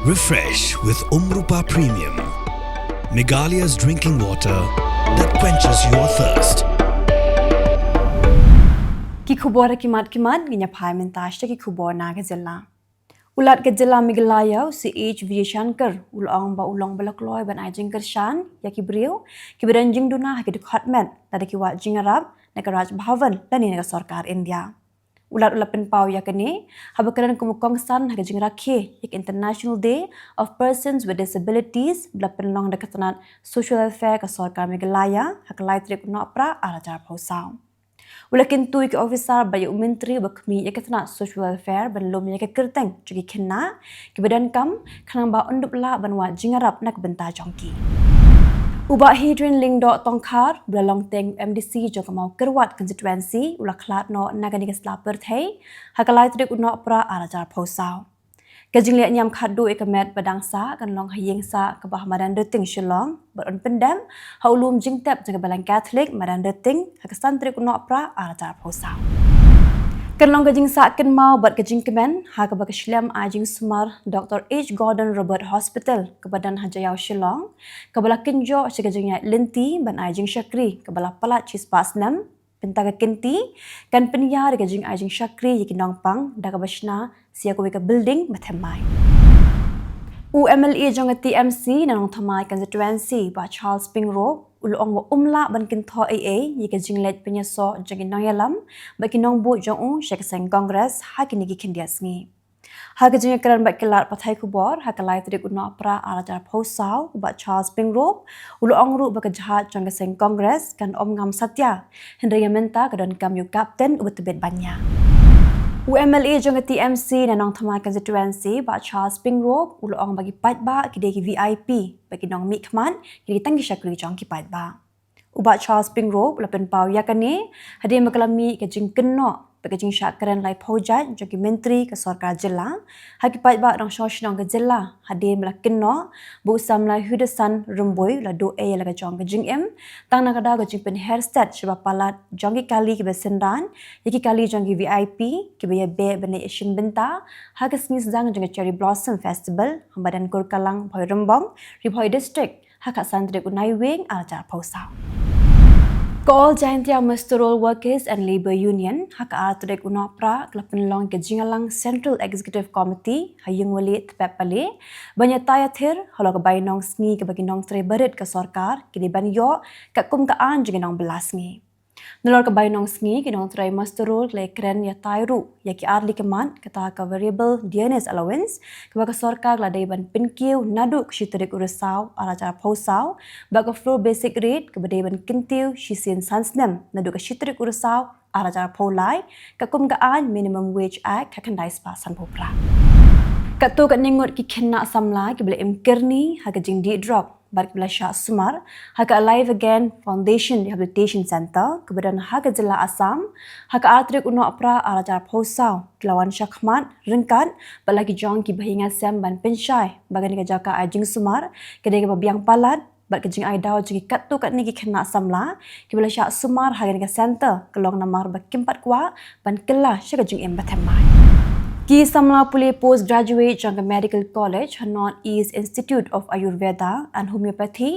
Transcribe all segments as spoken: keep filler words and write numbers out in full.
Refresh with Umrupa Premium, Meghalaya's drinking water that quenches your thirst. Ki khubor ki mat ki mat ngi ïa phai mynta sha ki khubor na ka jylla. U Lat ka jylla Meghalaya u C H Vijayashankar u la ong ba u long ba la kloi ban ai jingkyrshan ïa ki briew kiba don jingduna ha ki dkhot met lada ki wad jingïarap na ka Raj Bhavan lane na ka sorkar India. U Lat u la pynpaw ïa kane haba kren kum u kongsan ha ka jingrakhe ïa ka International Day of Persons with Disabilities ba la pynlong da ka tnat Social Welfare ka sorkar Meghalaya ha ka lai tarik u Nohprah ar hajar arphew saw. U la kyntu ïa ki officer bad ïa u myntri ba khmih ïa ka tnat Social Welfare ban lum ïa ka kyrteng jong ki khynnah kiba donkam khnang ba un dup lah ban wad jingïarap na ka bynta jong ki. U Bah Hadrian Lyngdoh Tongkhar ba la long teng M D C jong ka Mawkyrwat constituency u la khlad noh na kane ka sla pyrthei ha ka lai tarik u Nohprah ar hajar arphew saw. Ka jingleh niam khatduh ïa ka met ba dang sah kan long ha ïing sah kaba ha Madan Riting Shillong bad un pyndep ha u lum jingtep jong ka Balang Catholic Madan Riting ha ka san tarik u Nohprah ar hajar arphew saw. Kan long ka jingsah kynmaw bad ka jingkmen ha kaba ka shlem ai jingsumar Doctor H Gordon Roberts Hospital kaba don ha Jaïaw Shillong kaba la kynjoh sha ka jingïaid lynti ban ai jingshakri kaba la palat shispah snem. Bynta ka kynti kan pynïar ïa ka jingai jingshakri ïa ki nongpang da kaba shna sha kawei ka building ba thymmai. U M L A jong ka T M C na Nongthymmai constituency Bah Charles Pyngrope u la ong ba um lah ban kynthoh ei ei ïa ka jingleit pynïasoh jong ki nongïalam bad ki nongbud jong u sha ka seng Congress ha kine ki khyndiat sngi. Ha ka jingïakren bad ki lad pathai khubor ha ka lai tarik u Nohprah ar hajar arphew saw u Bah Charles Pyngrope u la ong ruh ba ka jahaj jong ka seng Congress kan ym ngam satia hynrei ïa mynta ka donkam ïa u captain uba tbit ban ñiah. U M L A jong ka T M C na Nongthymmai constituency Bah Charles Pyngrope u la ong ba ki paidbah ki dei ki V I P bad ki nongmihkhmat ki dei tang ki shakri jong ki paidbah. U Bah Charles Pyngrope u la pynpaw ïa kane hadien ba ka la mih ka jingkynnoh bad ka jingshah kren laiphew jait jong ki myntri ka sorkar jylla ha ki paidbah nongshong shnong ka jylla hadien ba la kynnoh ba u samla Hudasan Rymbui u la duh ei ïa la ka jong ka jingim tang na ka daw ka jingpynher stet shaba palat jong ki kali kiba synran ïa ki kali jong ki V I P kiba ïa beh ban leit ïashim bynta ha ka sngi sdang jong ka Cherry Blossom Festival ha Madan Kurkalang, Bhoirymbong, Ri Bhoi District ha ka san tarik u Naiwieng ar hajar arphew saw. Ka All Jaintia Muster Roll Workers and Labour Union ha ka ar tarik u Nohprah ka la pynlong ka jingïalang Central Executive Committee ha Ïingwalieh Thepehpale ban ïatai ïathir halor ka bainong sngi kaba ki nongtrei barit ka sorkar ki dei ban ïoh katkum ka aiñ jong ki nongbylla sngi. Nalor ka bainong sngi ki nongtrei muster roll ki la ïakren ïatai ruh ïa ki ar lei ka mat kata ka variable dearness allowance kaba ka sorkar ka la dei ban pynkiew naduh ka shi tarik u Risaw ar hajar arphew saw bad ka floor basic rate kaba dei ban kyntiew shisien san snem naduh ka shi tarik u Risaw ar hajar arphew lai katkum ka aiñ Minimum Wage Act ha khyndai spah sanphew phra. Katto katne ngut ki khynnah samla kiba la im kyrni ha ka jingdih drok bad kiba la shah sumar ha ka Alive Again Foundation Rehabilitation Centre kaba don ha ka jylla Assam ha ka ar tarik u Nohprah ar hajar arphew saw ki la wan shakhmat ryngkat bad la ki jong ki bahaïing hasem ban pynshai ba kane ka jaka ai jingsumar ka dei kaba biang palat bad ka jingai daw jong ki katto katne ki khynnah samla kiba la shah sumar ha kane ka centre ka long namar ba kim pat kwah ban kylla sha ka jingim ba thymmai. Ki samla pule post graduate jong ka Medical College ha North East Institute of Ayurveda and Homeopathy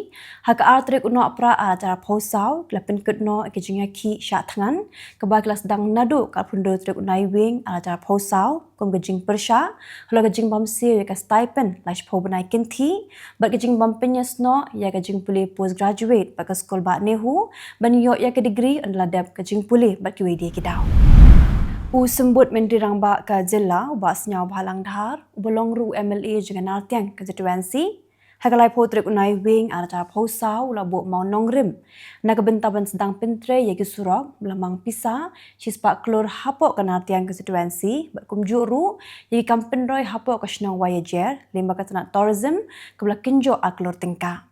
ha ka ar tarik u Nohprah ar hajar arphew saw ki la pynkut noh ïa ka jingïakhih shah thngan kaba ki la sdang naduh ka arphew hynriew tarik u Naiwieng ar hajar arphew saw kum ka jingpyrshah halor ka jingbymsiew ïa ka stipend laiphew bnai kynthih bad ka jingbym pynïasnoh ïa ka jingpule post graduate bad ka skul bah NEHU ban ïoh ïa ka degree ynda la dep ka jingpule bad kiwei de ki daw. U Symbud Myntri Rangbah ka jylla u Bah Sniawbhalang Dhar uba long ruh u M L A jong ka Nartiang constituency ha ka laiphew tarik u Naiwieng ar hajar arphew saw u la buh maw nongrim na ka bynta ban sdang pyntrei ïa ki surok ba la mang pisa shispah klur hapoh ka Nartiang constituency bad kumjuh ruh ïa ki kam pynroi hapoh ka shnong Wahiajer lyngba ka tnat tourism kaba la kynjoh ar klur tyngka.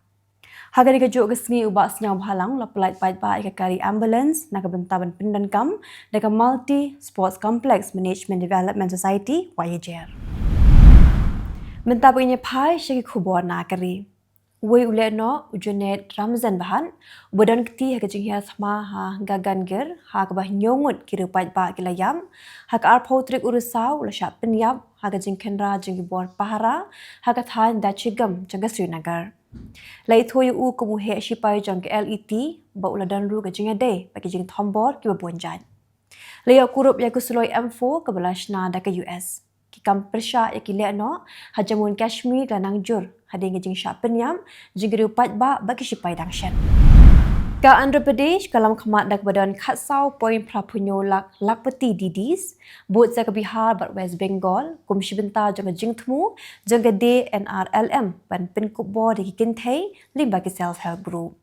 Ha kane kajuh ka sngi u Bah Sniawbhalang u la pyllait paidbah ïa ka kari ambulance na ka bynta ban pyndonkam da ka Multi Sports Complex Management Development Society Wahiajer. Mynta ba ngin ïa phai sha ki khubor na ka ri. Uwei u lehnoh u Junaid Ramzan Bhat, uba don kti ha ka jinghiar thma ha Gagangir, ha kaba hynñiew ngut ki riew paidbah ki la ïap, ha ka arphew tarik u Risaw u la shah pynïap ha ka jingkhynra jong ki bor pahara ha ka thaiñ Dachigam jong ka Srinagar. La ithuh ïa u kum u heh shipai jong ka L E T, bad u la don ruh ka jingïadei bad ki jingthombor kiba bun jait. La ïoh kurup ïa ka suloi M four kaba la shna da ka U S. Ki kam pyrshah ïa ki lehnoh ha Jammu and Kashmir ki la nang jur hadien ka jingshah pynïap jong ki riew paidbah bad ki shipai dang shen. Ka Andhra Pradesh ka lam khmat da kaba don khatsaw point phra phew hynñiew lak lakhpati D Ds, bud sa ka Bihar bad West Bengal kum shi bynta jong ka jingthmu jong ka D N R L M ban pynkup bor ïa ki kynthei lyngba ki self help group.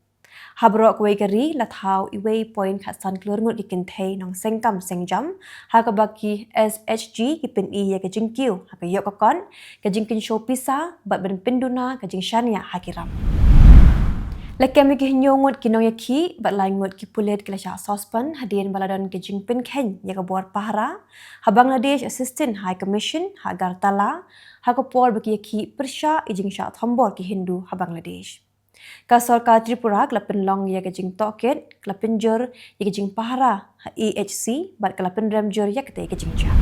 Ha baroh kawei ka ri la thaw uwei point khatsan klur ngut ki kynthei nongsengkam sengjam, ha kaba ki S H G ki pyni ïa ka jingkiew ha ka ïoh ka kot, ka jingkynshew pisa bad ban pynduna ka jingshaniah ha ki ram. La kem ïa ki hynñiew ngut ki nongïakhih bad lai ngut ki pulit ki la shah suspend hadien ba la don ka jingpynkheiñ ïa ka bor pahara ha Bangladesh Assistant High Commission ha Agartala, ha ka por ba ki ïakhih pyrshah ïa ka jingshah thombor ki Hindu ha Bangladesh. Ka sorkar Tripura ka la pynlong ïa ka jingtohkit, ka la pynjur ïa ka jingpahara ha A H C bad ka la pynrem jur ïa katei ka jingjia.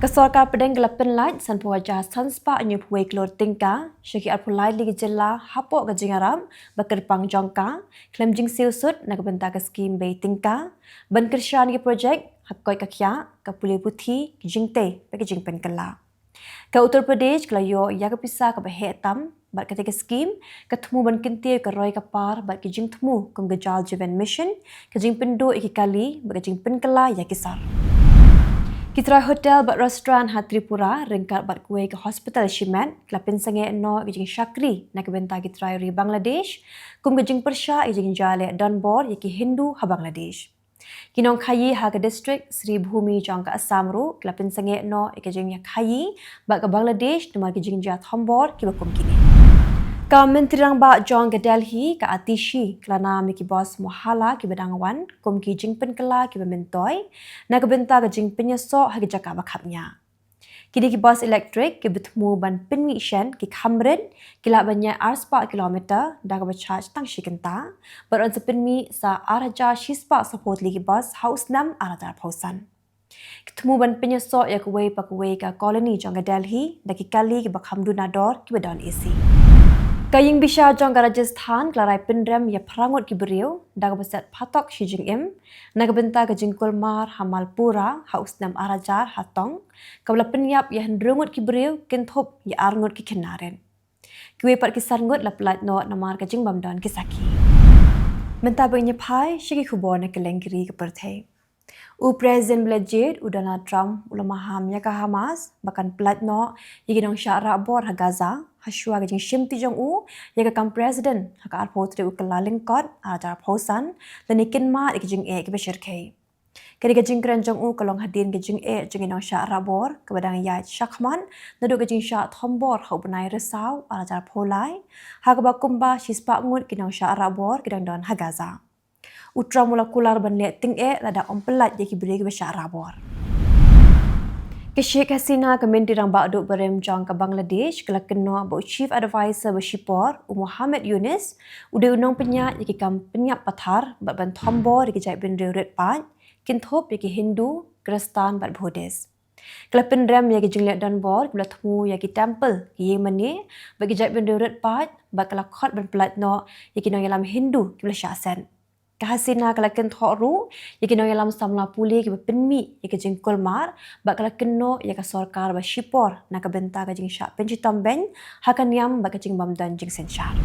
Ka sorkar pdeng ka la pynlait sanphew hajar san spah hynñiewphew wei klur tyngka sha ki arphew lai tylli ki jylla hapoh ka jingïarap ba kyrpang jong ka, khlem jingsiew sut na ka bynta ka skhim bei tyngka ban kyrshan ki projek ha ka koit ka khiah, ka pule puthi, ka jingtei bad ka jingpynkylla. Ka Uttar Pradesh ka la ïoh ïa ka pisa kaba heh tam bad katei ka skhim ka thmu ban kyntiew ka roi ka par bad ki jingthmu kum ka Jal Jeevan Mission, ka jingpynduh ïa ki kali bad ka jingpynkylla ïa ki sor. Ki trai hotel bad restaurant ha Tripura ryngkat bad kawei ka hospital shimet ki la pynsangeh noh ïa ka jingshakri na ka bynta ki trai ri Bangladesh kum ka jingpyrshah ïa ka jingjia leh donbor ïa ki Hindu ha Bangladesh. Ki nongkhaii ha ka district Sribhumi jong ka Assam ruh ki la pynsangeh noh ïa ka jingïakhaii bad ka Bangladesh namar ki jingjia thombor kiba kum kine. Ka Myntri Rangbah jong ka Delhi, ka Atishi, ka la nam ïa ki bus Mohala kiba dang wan kum ki jingpynkylla kiba myntoi na ka bynta ka jingpynïasoh ha ki jaka ba khapngiah. Kine ki bus electric kiba thmu ban pynmih shen ki kham rit, ki lah ban ïaid ar spah kilometer da kaba charge tang shi kynta, bad yn sa pynmih sa ar hajar shi spah saphew tylli ki bus ha u snem ar hajar arphew san. Ki thmu ban pynïasoh ïa kawei pa kawei ka colony jong ka Delhi da ki kali kiba kham duna dor kiba don A C. Ka Ïingbishar jong ka Rajasthan ka la rai pynrem ïa phra ngut ki briew da kaba set phatok shi jingim na ka bynta ka jingkulmar ha Malpura ha u snem ar hajar ha Tong, kaba la pynïap ïa hynriew ngut ki briew, kynthup ïa ar ngut ki khynnah rit. Kiwei pat ki san ngut la pyllait noh namar ka jingbym don ki sakhi. Mynta ba ngin ïa phai sha ki khubor na kylleng ki ri ka pyrthei. U President ba la jied u Donald Trump u la maham ïa ka Hamas ba kan pyllait noh ïa ki nongshah rahbor ha Gaza, ha shuwa ka jingshimti jong u ïa ka kam President ha ka arphew tarik u Kyllalyngkot ar hajar arphew san, lane kynmaw ïa ka jingeh kiba shyrkhei. Kane ka jingkren jong u ka long hadien ka jingeh jong ki nongshah rahbor kaba dang ïaid shakhmat naduh ka jingshah thombor ha u bnai Risaw ar hajar arphew lai, ha kaba kumba shi spah ngut ki nongshah rahbor ki dang don ha Gaza. U Trump u la kular ban leh tyngeh lada ym pyllait ïa ki briew kiba shah rahbor. Ka Sheikh Hasina, ka Myntri Rangbah duh barim jong ka Bangladesh, ka la kynnoh ba u Chief Adviser ba shipor, u Muhammad Yunus, u dei u nongpynïaid ïa ki kam pynïap pathar bad ban thombor ïa ki jaitbynriew rit paid, kynthup ïa ki Hindu, Khristan bad Buddhist. Ka la pynrem ïa ki jingleh donbor kiba la thmu ïa ki temple, ki ïing mane bad ki jaitbynriew rit paid, bad ka la khot ban pyllait noh ïa ki nongïalam Hindu kiba la shah set. Ka Hasina ka la kynthoh ruh ïa ki nongïalam samla pule kiba pynmih ïa ka jingkulmar, bad ka la kynnoh ïa ka sorkar ba shipor na ka bynta ka jingshah pynshitom beiñ ha ka niam bad ka jingbym don jingsynshar.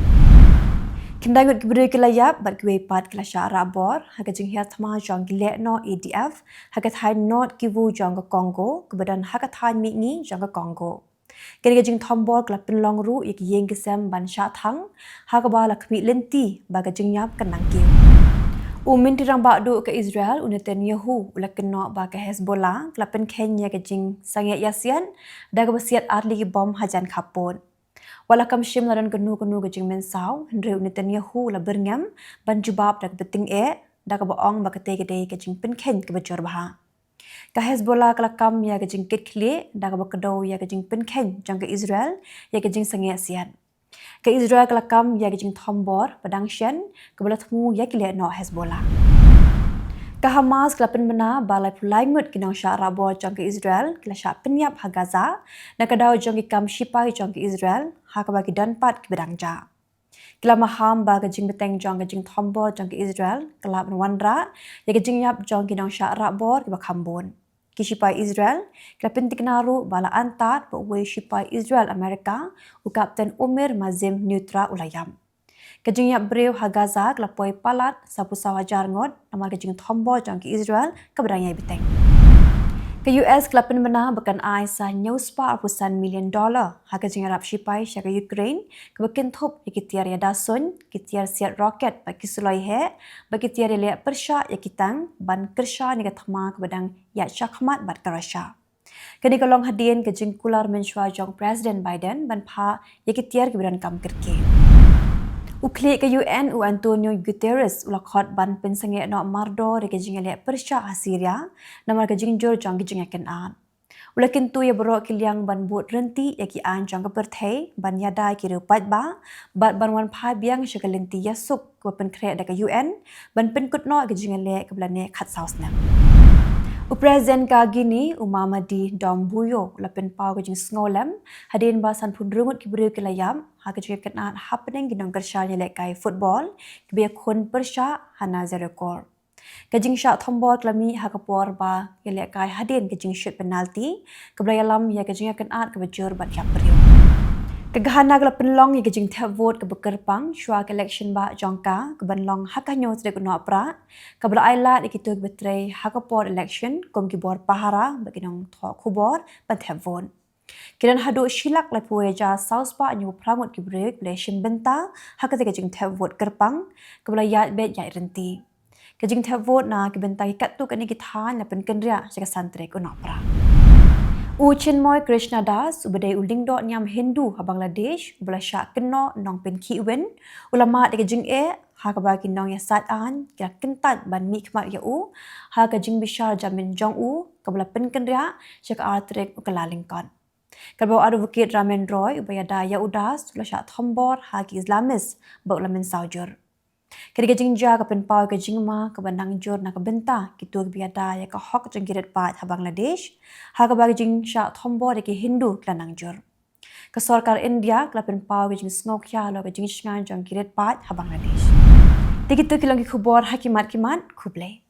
Khyndai ngut ki briew ki la ïap bad kiwei pat ki la shah rahbor ha ka jinghiar thma jong ki lehnoh A D F ha ka thaiñ Nord Kivu jong ka Congo, kaba don ha ka thaiñ mihngi jong ka Congo. Kane ka jingthombor ka la pynlong ruh ïa ki ïing ki sem ban shah thang, ha kaba la khmih lynti ba ka jingïap kan nang kiew. U Myntri Rangbah duh ka Israel u Netanyahu u la kynnoh ba ka Hezbollah ka la pynkheiñ ïa ka jingsangeh ïasiat da kaba siat ar tylli ki bom hajan khappud. Wat la kam shym la don kano kano ka jingmynsaw, hynrei u Netanyahu u la byrngem ban jubab da kaba tyngeh, da kaba ong ba katei ka dei ka jingpynkheiñ kaba jur bha. Ka Hezbollah ka la kam ïa ka jingkitkhlieh da kaba kdew ïa ka jingpynkheiñ jong ka Israel ïa ka jingsangeh siat. Ka Israel ka la kam ïa ka jingthombor ba dang shen kaba la thmu ïa ki lehnoh Hezbollah. Ka Hamas ka la pynbna ba laiphew lai ngut ki nongshah rahbor jong ka Israel ki la shah pynïap ha Gaza na ka daw jong ki kam shipai jong ka Israel, ha kaba ki don pat kiba dang jah. Ki la maham ba ka jingbteng jong ka jingthombor jong ka Israel ka lah ban wanrah ïa ka jingïap jong ki nongshah rahbor kiba kham bun. Ki shipai Israel ki la pyntikna ruh ba la antad bad uwei u shipai Israel Amerika, u Kapten Omer Mazim Neutra, u la ïap. Ka jingïap briew ha Gaza ka la poi palat saphew saw hajar ngut namar ka jingthombor jong ka Israel kaba dang ïai bteng. Ka U S ka la pynbna ba kan ai sa hynñiew spah arphew san million dollar ha ka jingïarap shipai sha ka Ukraine, kaba kynthup ïa ki tiar ïada suiñ, ki tiar siat rocket bad ki suloi heh, bad ki tiar ïaleh pyrshah ïa ki tank, ban kyrshan ïa ka thma kaba dang ïaid shakhmat bad ka Russia. Kane ka long hadien ka jingkular mynshuwa jong President Biden ban phah ïa ki tiar kiba donkam kyrkieh. U khlieh ka U N, u Antonio Guterres, u la khot ban pynsangeh noh mardor ïa ka jingïaleh pyrshah ha Syria namar ka jingjur jong ka jingïakynad. U la kyntu ïa baroh ki liang ban bud ryntih ïa ki aiñ jong ka pyrthei, ban ïada ïa ki riew paidbah bad ban wanphai biang sha ka lynti ïasuk kaba pynkhreh da ka U N ban pynkut noh ïa ka jingïaleh kaba la neh khatsaw snem. U President ka Guinea, u Mamadi Doumbouya, u la pynpaw ka jingsngewlem hadien ba sanphew hynriew ngut ki briew ki la ïap ha ka jingïakynad hapdeng ki nongkyrshan ïalehkai football kiba ïakhun pyrshah ha Nazerikor. Ka jingshah thombor ka la mih ha ka por ba ïalehkai hadien ka jingshut penalti kaba la ïalam ïa ka jingïakynad kaba jur bad ïap briew. Ka Ghana ka la pynlong ïa ka jingthep vote kaba kyrpang shuwa ka election bah jong ka, kaban long ha ka hynñiew tarik u Nohprah, kaba la ailad ïa kito kiba trei ha ka por election kum ki bor pahara bad ki nongthoh khubor ban thep vote. Ki don haduh shi lak laiphew hajar saw spah hynñiewphew phra ngut ki briew kiba la shim bynta ha katei ka jingthep vote kyrpang, kaba la ïaid beit ïaid ryntih. Ka jingthep vote na ki bynta ki katto katne ki thaiñ la pynkynriah sha ka san tarik u Nohprah. U Chinmoy Krishna Das, uba dei u lyngdoh niam Hindu ha Bangladesh uba la shah kynnoh nongpynkhih win, u la mad ïa ka jingeh ha kaba ki nongïasaid aiñ ki la kyntait ban mihkhmat ïa u ha ka jingbishar jamin jong u, kaba la pynkynriah sha ka ar tarik u Kyllalyngkot. Katba u advocate Ramen Roy, uba ïada ïa u Das, u la shah thombor ha ki Islamist bad u la mynsaw jur. Kane ka jingjia ka pynpaw ïa ka jingma kaba nang jur na ka bynta kito kiba ïada ïa ka hok jong ki rit paid ha Bangladesh, ha kaba ka jingshah thombor ïa ki Hindu ki la nang jur. Ka sorkar India ka la pynpaw ïa ka jingsngewkhia halor ka jingshngaiñ jong ki rit paid ha Bangladesh. Te kito ki long ki khubor ha ki mat ki mat, khublei.